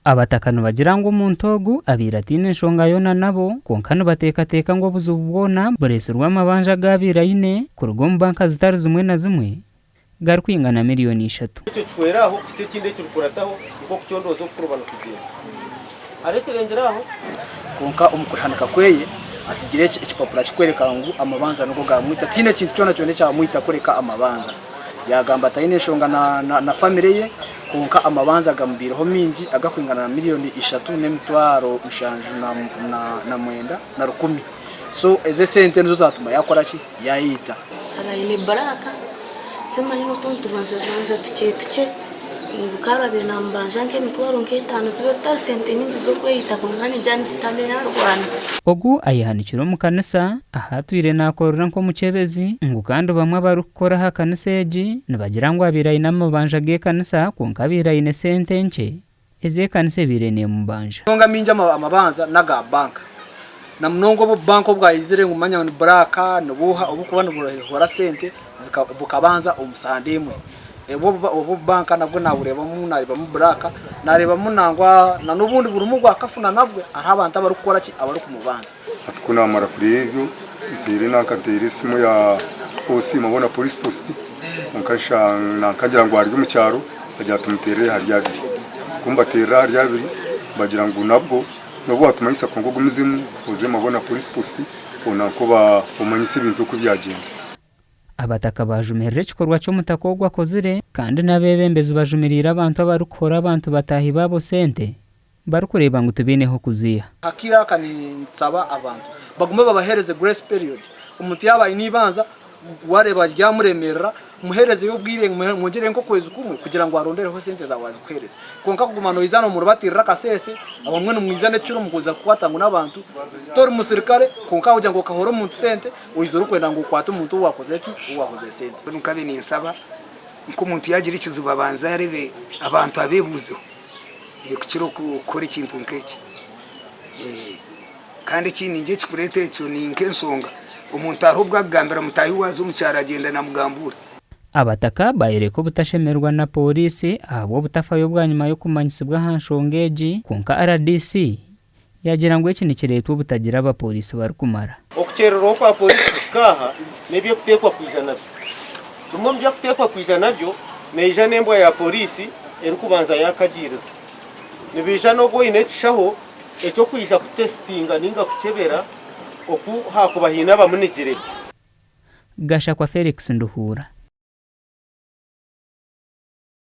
Abataka nibagira ngu omuntu ogu abaire ataine nshonga yoona nabo kwonka nibateekateeka ngu obuzibu bwona bureetsirwe amabanja agu abaire aine kuruga omu banka zitari zimwe na zimwe garikwingana miriyoni ishatu. Ekyo kihwere aho kuhitsya ekindi ekirikurataho nk'okucondooza oku kuriba nikugyenda. Hariho ekirengire aho? Kwonka omu kwehanika kweye atsigire ekipapura kirikworeka ngu amabanja nigo gaamwita. Tihaine kintu kyona kyona ekyamwita kureka amabanja. Yaagamba taine nshonga na famire ye kwonka amabanja gamubaireho maingi agarikwingana na miriyoni ishatu n'emitwaro mushanju na mwenda na rukumi. So ezo esente nizo zaatuma yaakora ki? Yaayeita. Abaine buraaka zimwe n'otundi tubanja banja tukye tukye ngu kaabaire naamubanja nk'emitwaro nk'etaano ziba zitari sente nyingi z'okweyita kwonka ningira ni sitaane yaarwana. Ogu ayehanikire omu kanisa ahu atwire naakorera nk'omukyebezi ngu kandi bamwe abarikukora aha kanisa egi nibagira ngu abaire aine amabanja g'ekanisa kwonka abaire aine sente nkye ez'ekanisa ebaire neemubanja. Munonga mingi amabanja n'aga banka na munonga obu banka obwayizire ngu manya ni buraaka nibuuha obukuba nibuhora sente bukabanza omu sande emwe. Obu obubanka nabwo nabureebamu nareebamu buraaka nareebamu nangwa na n'obundi burimu bwa kafuna nabwe hariho abantu abarikukora ki abarikumubanza. Hati ku naamara kureeba ebyo, nteire nanka nteire esimu ya OC Mabona Police Post kwonka nanka ngira ngu ari omu kyaro bagira bati muteerere ahari abiri. Ku mbateerera ahari abiri bagira ngu nabwo nobu waatumanyisa kwonka ogumizemu oze Mabona Police Post nanka obamanyise ebintu oku byagyenda. Abataka baajumirira ekikorwa ky'omutaka ogu akozire kandi n'abeebembezi bajumiriire abantu abarikuhora abantu bataahi baabo sente barikureeba ngu tibaine h'okuziiha. Akaire aka ninsaba abantu bagume babahereze grace period, omuntu yaaba aine eibanza wareeba ryamuremerera muherezeyo obwire mwongyereyo nk'okwezi kumwe kugira ngu arondereho sente zaawe azikuhereze. Kwonka kuguma noija nomuribatirira akasheeshe abamwe nimwija n'ekiro mukuza kukwata ngu n'abantu, tori musirikare kwonka ahabw'okugira ngu okahora omuntu sente Oija orikwenda ngu okwate omuntu ou wakozire ki? Ou wahoze sente. Mbwenu nkabe ninsaba nk'omuntu yaagira ekizibu abanze arebe abantu abeebuuzeho kukira okukora ekintu nk'ekyo. Kandi ekindi ngi ekirikureeta ekyo ni nk'enshonga omuntu hariho obu akugambira mutaahi we waaza omu kyaro agyenda namugambuura. Abataka bayoreka obutashemererwa na Pooriisi ahabw'obutafayo bwanyima y'okumanyisibwa aha nshonga egi kwonka rdc Yaagira ngu eki nikireetwa obutagira abapooriisi barikumara. Okukyererwaho kwa pooriisi kuhika aha n'eby'okuteekwa kwija nabyo. Bimwe omu by'okuteekwa kwija nabyo neija n'embwa ya pooriisi erikubanza yaakagiiriza. Nibaija n'obu oine ekishaho eky'okwija kutesitinga nainga kukyebera oku haakuba haine abamunigire. Gashakwa Felix Nduhuura.